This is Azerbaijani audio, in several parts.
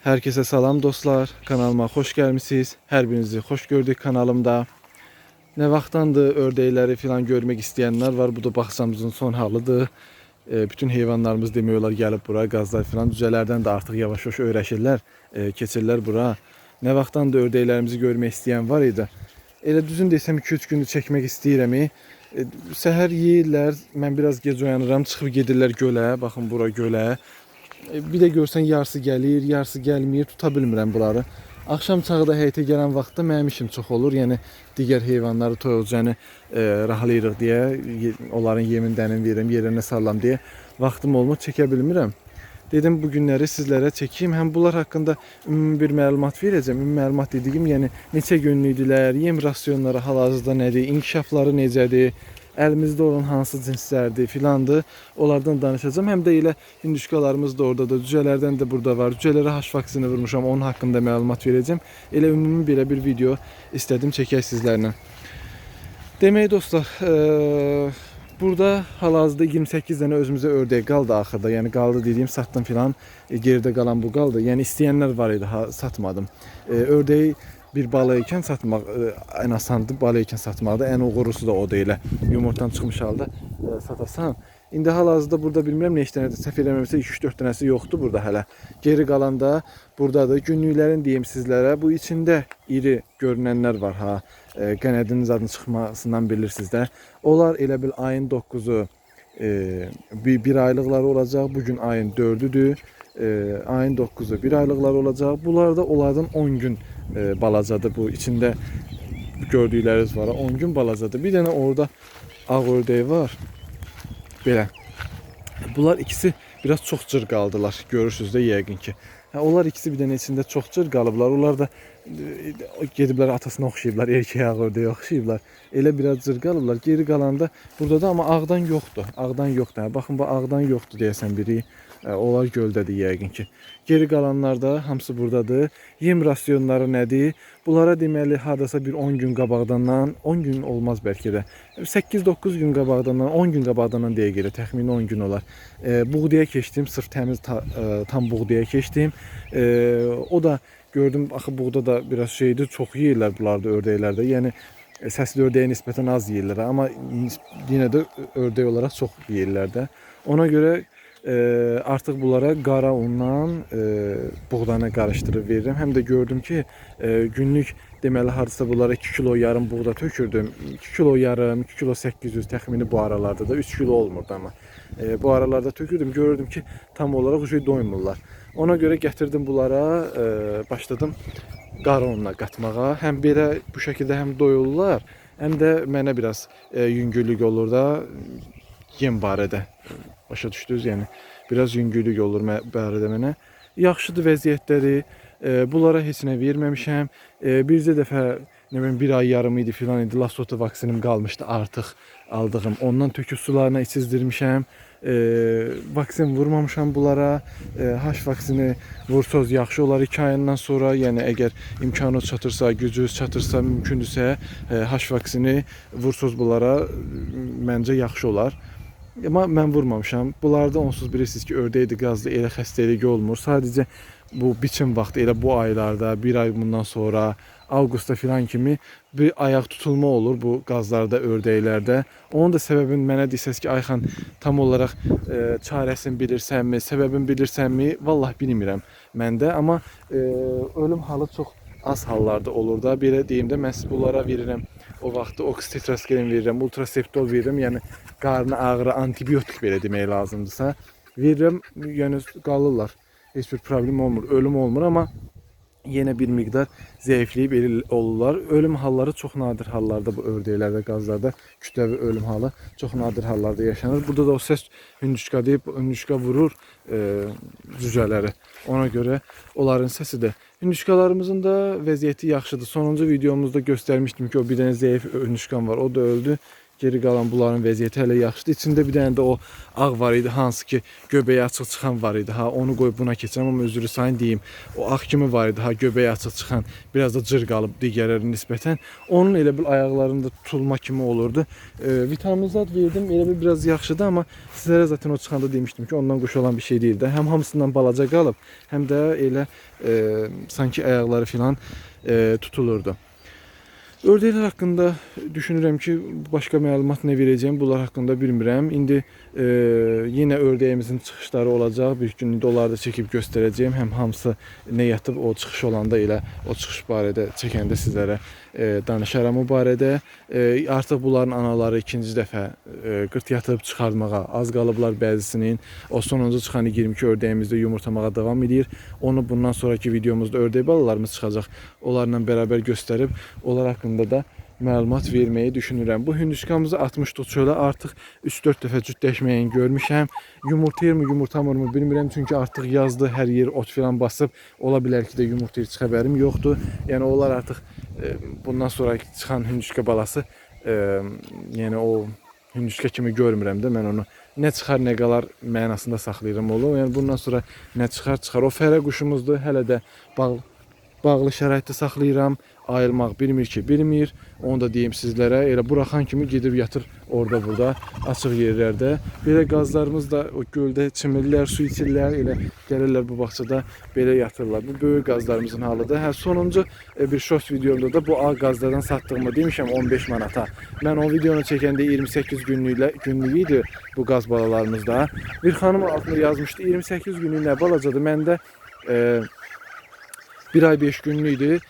Herkese salam dostlar. Kanalıma hoş gelmişsiniz. Her birinizi hoş gördük kanalımda. Ne vaxtdandır ördəkləri filan görmək istəyənlər var. Bu da bağçamızın son halıdır. Bütün heyvanlarımız demək olar gəlib bura, qazlar filan. Cücələrdən də artıq yavaş-yavaş öyrəşirlər, keçirlər bura. Nə vaxtdandır ördəklərimizi görmək istəyən var idi. Elə düzün desəm 2-3 gündür çəkmək istəyirəm. Səhər yeyirlər, mən biraz gec oyanıram, çıxıb gedirlər gölə. Baxın bura gölə. Bir də görsən yarısı gəlir, yarısı gəlmir, tuta bilmirəm bunları. Axşam çağı da həyətə gələn vaxtda mənim işim çox olur. Yəni digər heyvanları toyuqcanı rahalayırıq deyə, onların yemin dənin verirəm, yerinə salıram deyə vaxtım olmur, çəkə bilmirəm. Dedim bu günləri sizlərə çəkeyim. Həm bunlar haqqında ümumi bir məlumat verəcəm. Ümumi məlumat dediyim, yəni neçə günlükdülər, yem rasionları hal-hazırda nədir, inkişafları necədir, əlimizdə olan hansı cinslərdir filandır. Onlardan danışacağam. Həm də elə hinduşkalarımız da oradadır, cücələrdən də burada var. Cücələrə H vaksini vurmuşam, onun haqqında məlumat verəcəm. Elə ümumi belə bir video istədim çəkək sizlərlə. Demək dostlar, burada hal-hazırda 28 dənə özümüzə ördək qaldı axırda. Yəni qaldı dediyim satdım filan, geridə qalan bu qaldı. Yəni istəyənlər var idi, ha, satmadım. Ördəyi bir bala ikən satmaq ən asandır, bala ikən satmaqdır. Ən uğurlusu da odur elə. Yumurtadan çıxmış halda satasan. İndi hal-hazırda burada bilmirəm neçə dənədir, səhv eləmirəmsə 2-3-4 dənəsi yoxdur burada hələ. Geri qalan da buradadır. Günlüklərin deyim sizlərə, bu içində iri görünənlər var ha. Qənədinin zadın çıxmasından bilirsiniz də. Onlar elə bil ayın 9-u bir aylıqları olacaq. Bu gün ayın 4-üdür. Ayın 9-u bir aylıqları olacaq. Bunlar da onlardan 10 gün balacadır. Bu içində gördükləriniz var. 10 gün balacadır. Bir dənə orada ağ ördək var. Belə. Bunlar ikisi biraz çox cır qaldılar. Görürsünüz də yəqin ki. Hə, onlar ikisi bir dənə içində çox cır qalıblar. Onlar da gediblər atasına oxşayıblar, erkək ağ ördəyə oxşayıblar. Elə biraz cır qalıblar. Geri qalanda burada da amma ağdan yoxdur. Ağdan yoxdur. Hə, baxın bu ağdan yoxdur deyəsən biri. Onlar göldədir yəqin ki. Geri qalanlar da hamısı buradadır. Yem rasionları nədir? Bunlara deməli hardasa bir 10 gün qabaqdandan, 10 gün olmaz bəlkə də. 8-9 gün qabaqdandan, 10 gün qabaqdandan deyə görə təxmini 10 gün olar. Buğdaya keçdim, sırf təmiz tam buğdaya keçdim. O da gördüm axı buğda da biraz şeydir, çox yeyirlər bunlar da ördəklərdə. Yəni səsli ördəyə nisbətən az yeyirlər, amma yenə də ördək olaraq çox yeyirlər də. Ona görə artıq bunlara qara unla buğdanı qarışdırıb verirəm. Həm də gördüm ki, günlük deməli hardasa bunlara 2 kilo yarım buğda tökürdüm. 2 kilo yarım, 2 kilo 800 təxmini bu aralarda da 3 kilo olmurdu amma. Bu aralarda tökürdüm. Görürdüm ki, tam olaraq o doymurlar. Ona görə gətirdim bunlara, başladım qara unla qatmağa. Həm belə bu şəkildə həm doyurlar, həm də mənə biraz yüngüllük olur da yem barədə. Başa düşdünüz? Yəni biraz yüngüllük olur barədə mənə. Yaxşıdır vəziyyətləri. Bunlara heç nə verməmişəm. Bircə dəfə nə bilim bir ay yarım idi filan idi. Lasota vaksinim qalmışdı artıq aldığım. Ondan töküb sularına içizdirmişəm. Vaksin vurmamışam bunlara. H vaksini vursanız yaxşı olar 2 ayından sonra. Yəni əgər imkanı çatırsa, gücünüz çatırsa, mümkündürsə, H vaksini vursanız bunlara məncə yaxşı olar. Amma mən vurmamışam. Bunlarda onsuz bilirsiniz ki, ördəkdir, qazdır, elə xəstəlik olmur. Sadəcə bu biçim vaxtı elə bu aylarda, bir ay bundan sonra, avqustda filan kimi bir ayaq tutulma olur bu qazlarda, ördəklərdə. Onun da səbəbini mənə desəz ki, Ayxan tam olaraq çarəsini bilirsənmi, səbəbini bilirsənmi? Vallah bilmirəm mən də, amma ölüm halı çox az hallarda olur da. Belə deyim də, mən bunlara verirəm. O vaxtı oksitetraskelin verirəm, ultraseptol verirəm. Yəni qarnı ağrı antibiotik belə demək lazımdırsa verirəm, yəni qalırlar. Heç bir problem olmur, ölüm olmur, amma yenə bir miqdar zəifləyib elə olurlar. Ölüm halları çox nadir hallarda bu ördəklərdə, qazlarda kütləvi ölüm halı çox nadir hallarda yaşanır. Burada da o səs hündüşka deyib, hündüşka vurur cücələri. Ona görə onların səsi də. Hündüşkalarımızın da vəziyyəti yaxşıdır. Sonuncu videomuzda göstərmişdim ki, o bir dənə zəif hündüşkam var. O da öldü. Geri qalan bunların vəziyyəti hələ yaxşıdır. İçində bir dənə də o ağ var idi, hansı ki göbəyi açıq çıxan var idi. Ha, onu qoyub buna keçirəm, amma üzrü sayın deyim. O ağ kimi var idi, ha, göbəyi açıq çıxan, biraz da cır qalıb digərlərinə nisbətən. Onun elə bil ayaqlarında tutulma kimi olurdu. Vitaminzat verdim, elə bil biraz yaxşıdır, amma sizlərə zaten o çıxanda demişdim ki, ondan quş olan bir şey deyil də. Həm hamısından balaca qalıb, həm də elə sanki ayaqları filan tutulurdu. Ördəklər haqqında düşünürəm ki, başqa məlumat nə verəcəyim bunlar haqqında bilmirəm. İndi yenə ördəyimizin çıxışları olacaq. Bir gün indi onları da çəkib göstərəcəyim. Həm hamısı nə yatıb o çıxış olanda elə o çıxış barədə çəkəndə sizlərə danışaram o barədə. Artıq bunların anaları ikinci dəfə qırt yatıb çıxartmağa az qalıblar bəzisinin. O sonuncu çıxan 22 ördəyimiz də yumurtamağa davam edir. Onu bundan sonraki videomuzda ördək balalarımız çıxacaq. Onlarla bərabər göstərib onlar haqqında da məlumat verməyi düşünürəm. Bu hündüşkamızı atmışdıq çölə, artıq 3-4 dəfə cütləşməyini görmüşəm. Yumurtayır mı, yumurtamır mı bilmirəm, çünki artıq yazdı, hər yer ot filan basıb. Ola bilər ki də yumurtayır, heç xəbərim yoxdur. Yəni onlar artıq bundan sonra çıxan hündüşka balası, yəni o hündüşka kimi görmürəm də mən onu. Nə çıxar, nə qalar mənasında saxlayıram onu. Yəni bundan sonra nə çıxar, çıxar. O fərə quşumuzdur, hələ də bağlı şəraitdə saxlayıram. Ayılmaq bilmir ki, bilmir. Onu da deyim sizlərə. Elə buraxan kimi gedib yatır orada burada açıq yerlərdə. Belə qazlarımız da o göldə çimirlər, su içirlər, elə gəlirlər bu bağçada belə yatırlar. Bu böyük qazlarımızın halıdır. Hə, sonuncu bir short videomda da bu ağ qazlardan satdığımı demişəm 15 manata. Mən o videonu çəkəndə 28 günlük idi bu qaz balalarımızda. Bir xanım altında yazmışdı 28 günlük nə balacadır. Məndə 1 ay 5 günlük idi.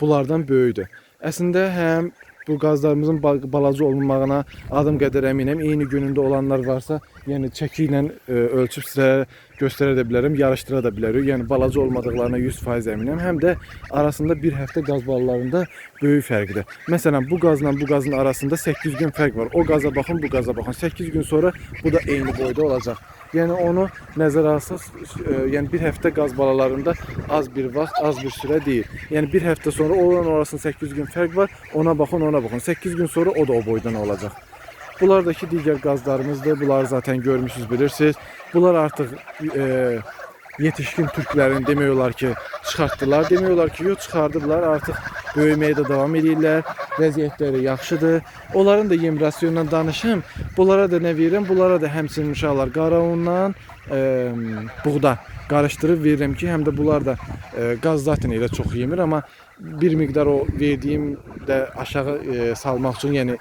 Bunlardan böyüdü. Əslində həm bu qazlarımızın balaca olmamağına adım qədər əminəm. Eyni günündə olanlar varsa, yəni çəki ilə ölçüb sizə göstərə də bilərəm, yarışdıra da bilərik. Yəni balaca olmadıqlarına 100% əminəm. Həm də arasında bir həftə qaz balalarında böyük fərqdir. Məsələn, bu qazla bu qazın arasında 8 gün fərq var. O qaza baxın, bu qaza baxın. 8 gün sonra bu da eyni boyda olacaq. Yəni onu nəzərə alsaq, yəni bir həftə qaz balalarında az bir vaxt, az bir sürə deyil. Yəni bir həftə sonra olan orasında 8 gün fərq var. Ona baxın, ona baxın. 8 gün sonra o da o boydan olacaq. Bunlar da ki digər qazlarımızdır. Bunları zaten görmüşsünüz, bilirsiniz. Bunlar artıq yetişkin türklərin demək olar ki çıxartdılar. Demək olar ki, yox çıxardıblar. Artıq böyüməyə də davam edirlər. Vəziyyətləri yaxşıdır. Onların da yem rasionundan danışım. Bunlara da nə verirəm? Bunlara da həmçinin uşaqlar qara unla buğda qarışdırıb verirəm ki, həm də bunlar da qaz zaten elə çox yemir, amma bir miqdar o verdiyim də aşağı salmaq üçün, yəni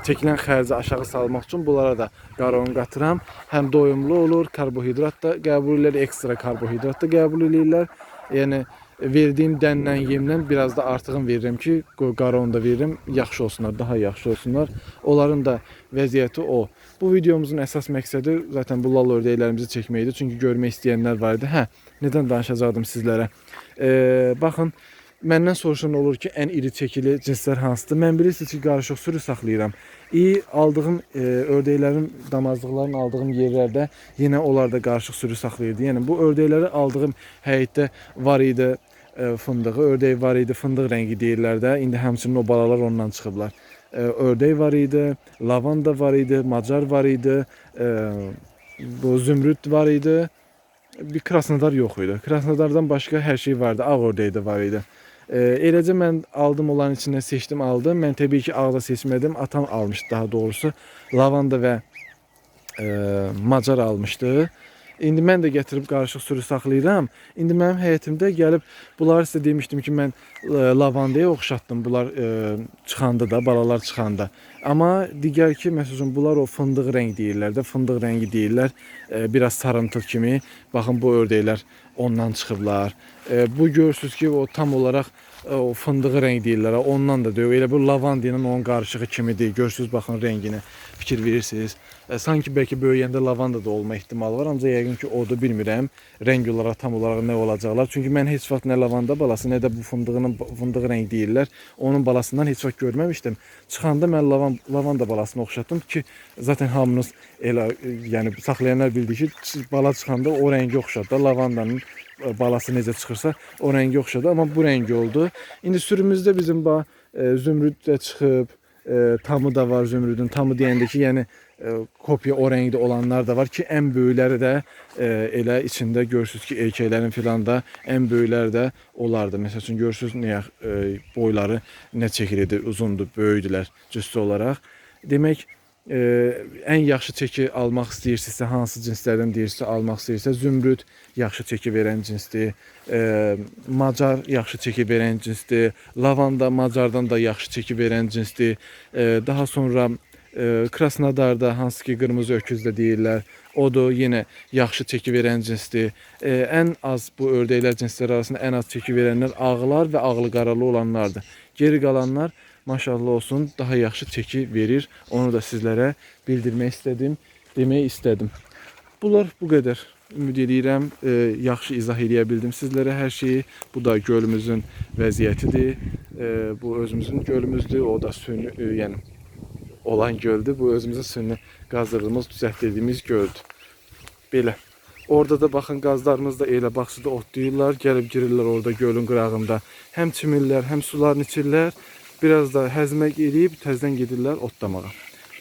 çəkilən xərci aşağı salmaq üçün bunlara da qara un qatıram. Həm doyumlu olur, karbohidrat da qəbul edirlər, ekstra karbohidrat da qəbul edirlər. Yəni verdiyim dənlə, yemlə biraz da artığını verirəm ki, qara un da verirəm, yaxşı olsunlar, daha yaxşı olsunlar. Onların da vəziyyəti o. Bu videomuzun əsas məqsədi zaten bu lal ördəklərimizi çəkməkdir. Çünki görmək istəyənlər var idi. Hə, nədən danışacaqdım sizlərə? Baxın, məndən soruşan olur ki, ən iri çəkili cinslər hansıdır? Mən bilirsiniz ki, qarışıq sürü saxlayıram. İyi aldığım ördəklərin, damazlıqların aldığım yerlərdə yenə onlar da qarışıq sürü saxlayırdı. Yəni bu ördəkləri aldığım həyətdə var idi fındığı, ördək var idi, fındıq rəngi deyirlər də. İndi həmçinin o balalar ondan çıxıblar. Ördək var idi, lavanda var idi, macar var idi, bu zümrüd var idi. Bir Krasnodar yox idi. Krasnodardan başqa hər şey vardı. Ağ ördək də var idi. Eləcə mən aldım onların içindən seçdim, aldım. Mən təbii ki ağ da seçmədim. Atam almışdı daha doğrusu. Lavanda və macar almışdı. İndi mən də gətirib qarışıq sürü saxlayıram. İndi mənim həyətimdə gəlib bunları sizə demişdim ki, mən lavandaya oxşatdım bunlar çıxanda da, balalar çıxanda. Amma digər ki, məsəl üçün bunlar o fındıq rəng deyirlər də, fındıq rəngi deyirlər. Biraz sarımtıl kimi. Baxın bu ördəklər ondan çıxıblar. Bu görürsüz ki, o tam olaraq o fındığı rəng deyirlər, ondan da deyil. Elə bu lavanda ilə onun qarışığı kimidir. Görürsüz baxın rənginə fikir verirsiniz. Sanki bəlkə böyüyəndə lavanda da olma ehtimalı var, ancaq yəqin ki odur, bilmirəm. Rəng olaraq tam olaraq nə olacaqlar. Çünki mən heç vaxt nə lavanda balası, nə də bu fındığının fındıq rəng deyirlər. Onun balasından heç vaxt görməmişdim. Çıxanda mən lavanda balasını oxşatdım ki, zaten hamınız elə yəni saxlayanlar bildi ki, bala çıxanda o rəngi oxşadı. Lavandanın balası necə çıxırsa o rəngi oxşadı, amma bu rəngi oldu. İndi sürümüzdə bizim zümrüd də çıxıb, Tamı da var zümrüdün. Tamı deyəndə ki, yəni kopya o rəngdə olanlar da var ki, ən böyükləri də elə içində görürsüz ki, erkəklərin filan da ən böyükləri də olardı. Məsəl üçün görürsüz nə boyları nə çəkilidir, uzundur, böyükdülər cüssü olaraq. Demək, ən yaxşı çəki almaq istəyirsinizsə, hansı cinslərdən deyirsə almaq istəyirsə, zümrüd yaxşı çəki verən cinsdir, macar yaxşı çəki verən cinsdir, lavanda macardan da yaxşı çəki verən cinsdir. Daha sonra Krasnodarda hansı ki qırmızı öküz də deyirlər, o da yenə yaxşı çəki verən cinsdir. Ən az bu ördəklər cinsləri arasında ən az çəki verənlər ağlar və ağlı qaralı olanlardır. Geri qalanlar maşallah olsun daha yaxşı çəki verir. Onu da sizlərə bildirmək istədim, demək istədim. Bunlar bu qədər. Ümid eləyirəm, yaxşı izah eləyə bildim sizlərə hər şeyi. Bu da gölümüzün vəziyyətidir. Bu özümüzün gölümüzdür. O da süni, yəni olan göldür. Bu özümüzün süni qazdırdığımız, düzəltdiyimiz göldür. Belə. Orada da baxın qazlarımız da elə bağçada otlayırlar, gəlib girirlər orada gölün qırağında. Həm çimirlər, həm sularını içirlər. Biraz da həzmək eləyib təzədən gedirlər otlamağa.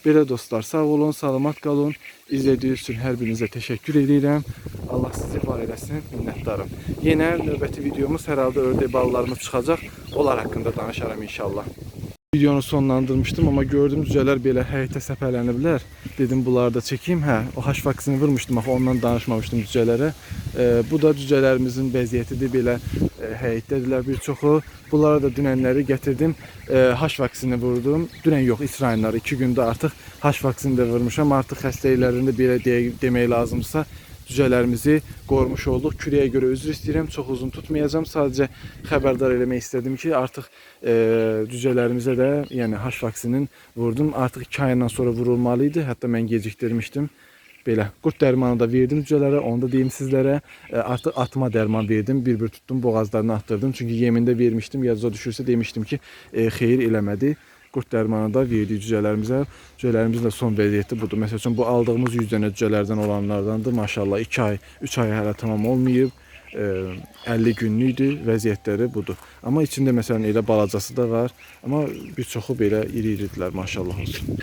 Belə dostlar, sağ olun, salamat qalın. İzlədiyiniz üçün hər birinizə təşəkkür edirəm. Allah sizi var eləsin, minnətdarım. Yenə növbəti videomuz hər halda ördək balalarımız çıxacaq. Onlar haqqında danışaram inşallah. Videonu sonlandırmışdım amma gördüm cücələr belə həyətə səpələniblər. Dedim bunları da çəkeyim. Hə, o H vaksini vurmuşdum axı, ondan danışmamışdım cücələrə. Bu da cücələrimizin vəziyyətidir. Belə həyətdədirlər bir çoxu. Bunlara da dünənləri gətirdim. H vaksini vurdum. Dünən yox, İsrailləri 2 gündə artıq H vaksini də vurmuşam. Artıq xəstəliklərini belə demək lazımsa cücələrimizi qorumuş olduq. Kürəyə görə üzr istəyirəm. Çox uzun tutmayacağam. Sadəcə xəbərdar eləmək istədim ki, artıq cücələrimizə də, yəni H vaksinin vurdum. Artıq 2 ayından sonra vurulmalı idi. Hətta mən gecikdirmişdim. Belə qurd dərmanı da verdim cücələrə, onu da deyim sizlərə. Artıq atma dərman verdim. Bir-bir tutdum, boğazlarına atdırdım. Çünki yemində vermişdim. Yadıza düşürsə demişdim ki, xeyir eləmədi. Qurd dərmanı da verdik cücələrimizə. Cücələrimizin də son vəziyyəti budur. Məsəl üçün bu aldığımız 100 dənə cücələrdən olanlardandır. Maşallah 2 ay, 3 ay hələ tamam olmayıb. 50 günlükdür, vəziyyətləri budur. Amma içində məsələn elə balacası da var. Amma bir çoxu belə iri-iridirlər, maşallah olsun.